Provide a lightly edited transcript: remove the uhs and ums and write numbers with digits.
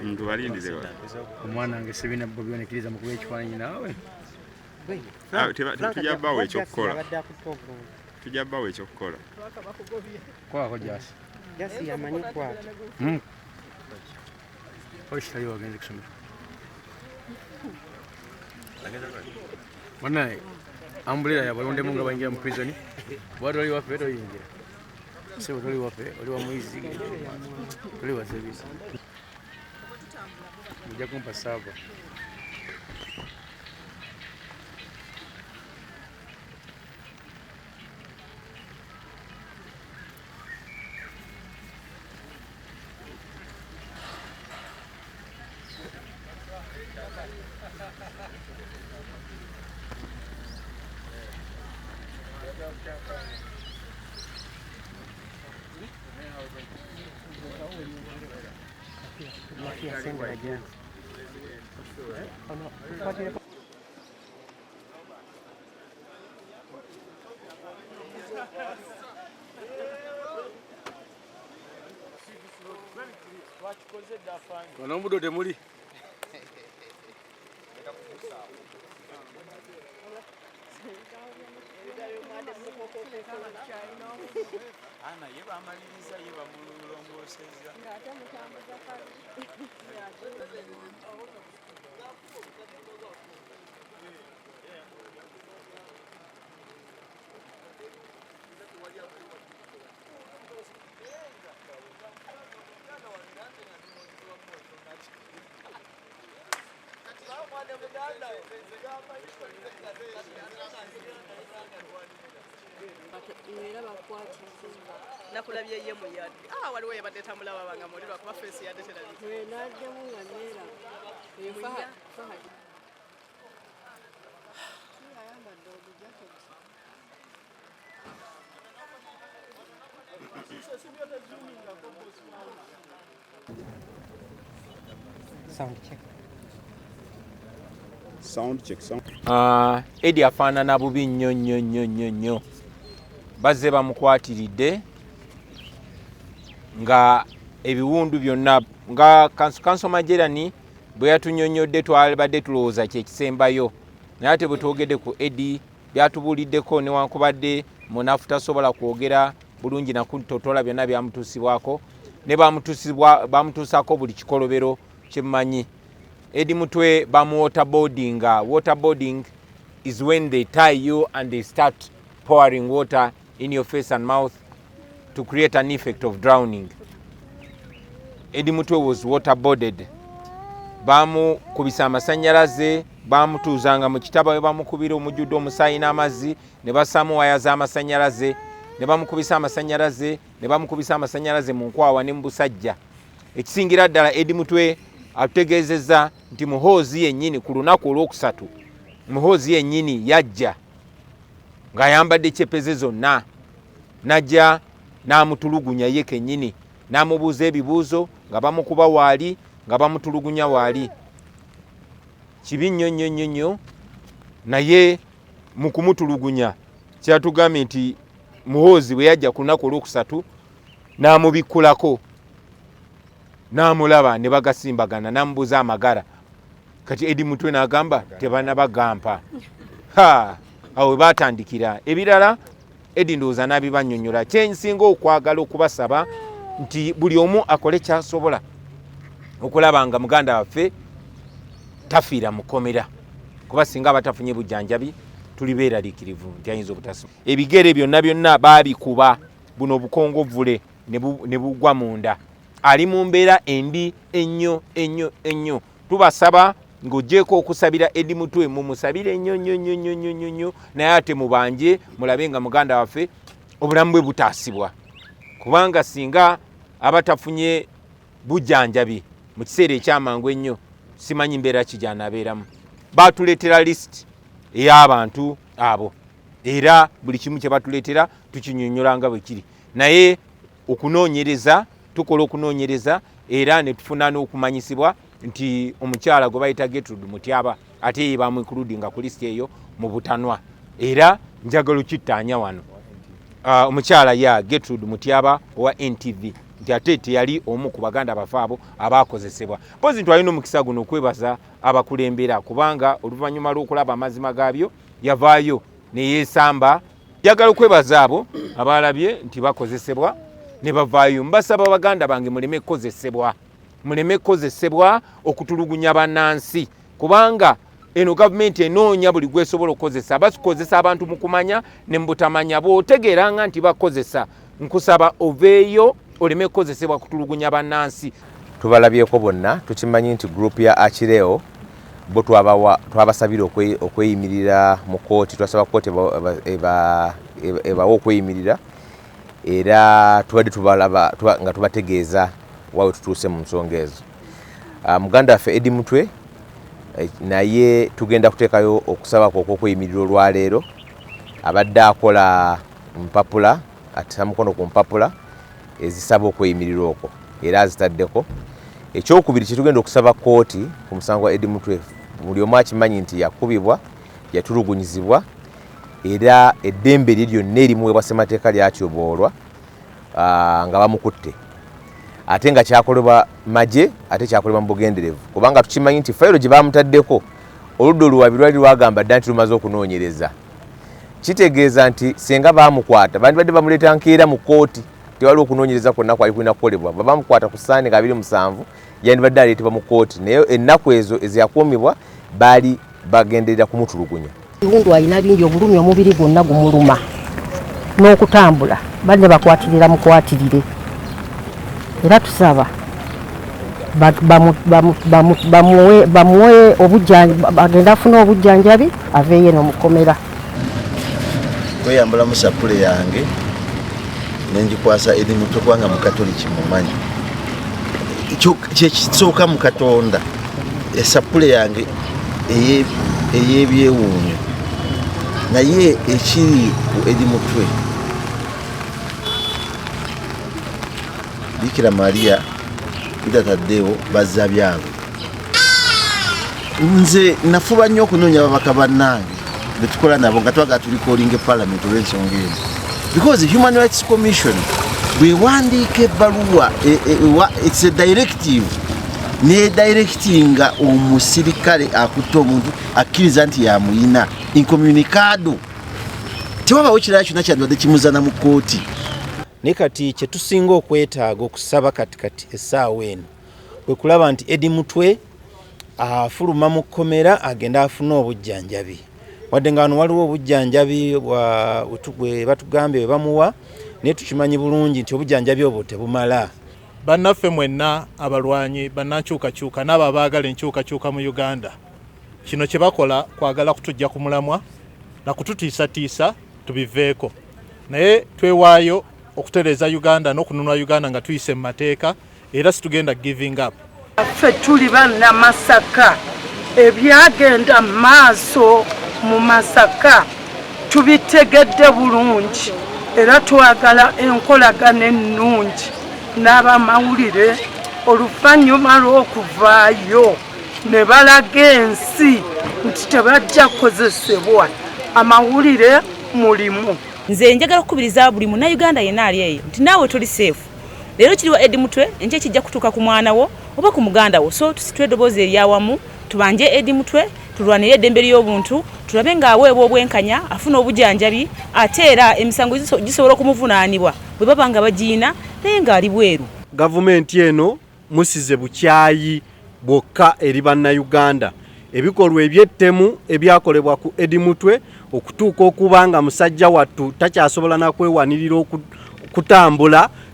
Ntubalindire. Omwana wange sibina bobi onekiriza mukuba ekifaananyi naawe. Ah, tujja bawa ekyokukola, tujja bawa ekyokukola. Kwako jasi. Jasi yamanyi kwata. Oshitali wagenze kusomera. Banaye ambulira yabalondemu nga bayingira mu prison. Bwati oli waffe toyingira. Sebo toli waffe, oli wa muyizi, toli wa service. Mujja kumpa saava. Wano omudo temuli. Ana ye bamaliriza ye bamulongoosezza. Era bakwatiza. Nakulabye ye muyadde. Ah, waliwo yabadde tamulaba nga muli lwakuba feesi yadde terabika. Naddemu nga neera Muya. Fahad ayambadde ogujaketi. Sound check. Sound check, sound. Eddie afaanana bubi nnyo nnyo nnyo nnyo nnyo. Bazze bamukwatiridde nga ebiwundu byonna nga Kanso Majerani bwe yatunyonnyodde twabadde tulowooza kye kisembayo, naye ate bwe twogedde ku Eddie byatubuuliddeko newankubadde munafu tasobola kwogera bulungi nakutotola byonna byamutuusibwako ne bamutuusaako buli kikolobero kyemmanyi. Eddie Mutwe bamu waterboardinga. Waterboarding is when they tie you and they start pouring water in your face and mouth to create an effect of drowning. Eddie Mutwe was waterboarded. Bamukubisa amasannyalaze, bamutuuzanga mu kitaba we bamukubira omujjudde omusaayi n'amazzi, ne bassaamu waya z'amasannyalaze, ne bamukubisa amasannyalaze, ne bamukubisa amasannyalaze mu nkwawa ne mu busajja. Ekisingira ddala Eddie Mutwe atutegeezezza nti Muhoozi yennyini ku lunaku olwokusatu, Muhoozi yennyini yajja ng'ayambadde cepeze zonna, n'ajja n'amutulugunya ye kennyini, n'amubuuza ebibuuzo nga bamukuba waali, nga bamutulugunya waali. Kibi nnyo nnyo nnyo nnyo, naye mu kumutulugunya kyatugambye nti Muhoozi bwe yajja ku lunaku olwokusatu n'amubikkulako, n'amulaba ne bagasimbagana, n'amubuuza amagara. Kati Eddie Mutwe n'agamba tebannabagampa. Ha, awo we baatandikira. Ebirala Eddie ndowooza n'abibannyonnyola. Kye nsinga okwagala okubasaba nti buli omu akole ky'asobola okulaba nga muganda waffe tafiira mu kkomera, kuba singa aba tafunye bujjanjabi tuli beeraliikirivu nti ayinza obutasima. Ebigere byonna byonna baabikuba, buno obukongovvule ne bugwa munda. Ali mu mbeera embi ennyo ennyo ennyo. Tubasaba ng'oggyeeko okusabira Eddie Mutwe, mumusabire nnyo nnyo nnyo nnyo nnyo nnyo nnyo, naye ate mubanje mulabe nga muganda waffe obulamu bwe butaasibwa, kubanga singa aba tafunye bujjanjabi mu kiseera ekyamangu ennyo simanyi mbeera ki gy'anaabeeramu. Baatuleetera list ey'abantu abo, era buli kimu kye batuleetera Tukinyonyola nga bwe kiri, naye okunoonyereza, tukola okunoonyereza era ne tufuna n'okumanyisibwa nti omukyala gwe bayita Gertrude Mutyaba ate ye bamuincludinga ku lisiti eyo mu butanwa. Era njagala okittaanya wano, omukyala ya Gertrude Mutyaba owa NTV nti ate teyali omu ku baganda bafe abo abakozesebwa. Mpozi ntwalina omukisa guno okwebaza abakulembera, kubanga oluvannyuma lw'okulaba amazima gaabyo yavaayo neyeesamba. Njagala okwebaza abo abalabye nti bakozesebwa ne bavaayo. Mbasaba baganda bange, muleme kukozesebwa, muleme kukozesebwa okutulugunya bannansi, kubanga eno gavumenti enoonya buli gwesobola okukozesa. Bakozesa abantu mu kumanya ne mu butamanya. Bw'otegeeranga nti bakozesa, nkusaba oveeyo oleme kukozesebwa kutulugunya bannansi. Tubalabyeko bonna. Tukimanyi nti group ya Achileo bo twabasabira okweyimirira mu kooti. Twasaba kooti ebawe okweyimirira, era tubadde tubalaba nga tubategeeza wawe tutuuse mu nsonga ezo. Muganda waffe Eddie Mutwe naye tugenda kuteekayo okusaba kwe okw'okweyimirira olwaleero. Abadde akola mpapula, atisa mukono ku mpapula ezisaba okweyimirira okwo, era azitaddeko. Ekyokubiri kyetugenda okusaba kooti ku musango gwa Eddie Mutwe, buli omu akimanyi nti yakubibwa, yatulugunyizibwa, era eddembe lye lyonna erimuweebwa ssemateeka lyatyoboolwa nga bamukutte, ate nga kyakolebwa magye, ate kyakolebwa mu bugenderevu, kubanga tukimanyi nti fayiro gye bamutaddeko, oludda oluwabi lwali lwagamba dda nti lumaze okunoonyereza. Kitegeeza nti senga bamukwata bandibadde bamuleeta nkeera mu kooti, tewali okunoonyereza kwonna kwali kulina kukolebwa. Bwe bamukwata ku Sande nga 27, yandibadde aleetebwa mu kooti, naye ennaku ezo eziyakuumibwa baali bagenderera kumutulugunya. Ebiwundu alina bingi, obulumi omubiri gwonna gumuluma n'okutambula banne bakwatirira mukwatirire. Era tusaba bamuwe agende afune obujjanjabi, aveeyo eno mukomera. Kweyambulamu sapule yange nengikwasa Eddie Mutwe, kubanga mukatoliki mumanyi kyekisooka mu Katonda. Esapule yange ey'ebyewuunyo, naye ekiri ku Eddie Mutwe, Bikira Maria bitataddeewo bazza byabwe. Nze nafuba nnyo okunoonya ababaka bannange betukola nabo nga twagala turecallinga parliament olw'ensonga eno, because Human Rights Commission bwewandiika ebbaluwa, it's a directive, nedirectinga omusirikale akutte omuntu akkiriza nti yamuyina incommunicado, tewabawo kirala kyonna kyandibadde kimuzana mu kooti. Naye kati kyetusinga okwetaaga okusaba kati kati essaawa eno kwe kulaba nti Eddie Mutwe afuluma mu kkomera, agenda afune obujjanjabi, wadde nga wano waliwo obujjanjabi bwe batugambye bwe bamuwa, naye tukimanyi bulungi nti obujjanjabi obwo tebumala. Bannaffe mwenna abalwanyi bannankyukakyuka n'abo abaagala enkyukakyuka mu Uganda, kino kye bakola kwagala kutujja ku mulamwa na kututiisatiisa tubiveeko, naye twewaayo okutereeza Uganda n'okununula Uganda nga tuyise mu mateeka, era situgenda giving up. Ffe tuli Bannamasaka, ebyagenda maaso mu Masaka tubitegedde bulungi, era twagala enkolagana ennungi n'abamawulire oluvannyuma lw'okuvaayo ne balaga ensi nti tebajja kukozesebwa. Amawulire mulimu. Nze njagala okukubiriza buli Munnayuganda yenna ali eyo nti naawe toli safe. Leero kiriwa Eddie Mutwe, enkya kijja kutuuka ku mwana wo oba ku muganda wo. So tusitule eddoboozi eryawamu, tubanje Eddie Mutwe, tulwanire eddembe ly'obuntu, tulabe ng'aweebwa obwenkanya, afuna obujanjabi, ate era emisango gisobola okumuvunaanibwa bwe baba nga bagiina naye ng'ali bweru. Gavumenti eno musize bukyayi bwokka eri Bannayuganda. Ebikolwa eby'ettemu ebyakolebwa ku Eddie Mutwe okutuuka okuba nga musajja wattu takyasobola nakwewanirira kutambula.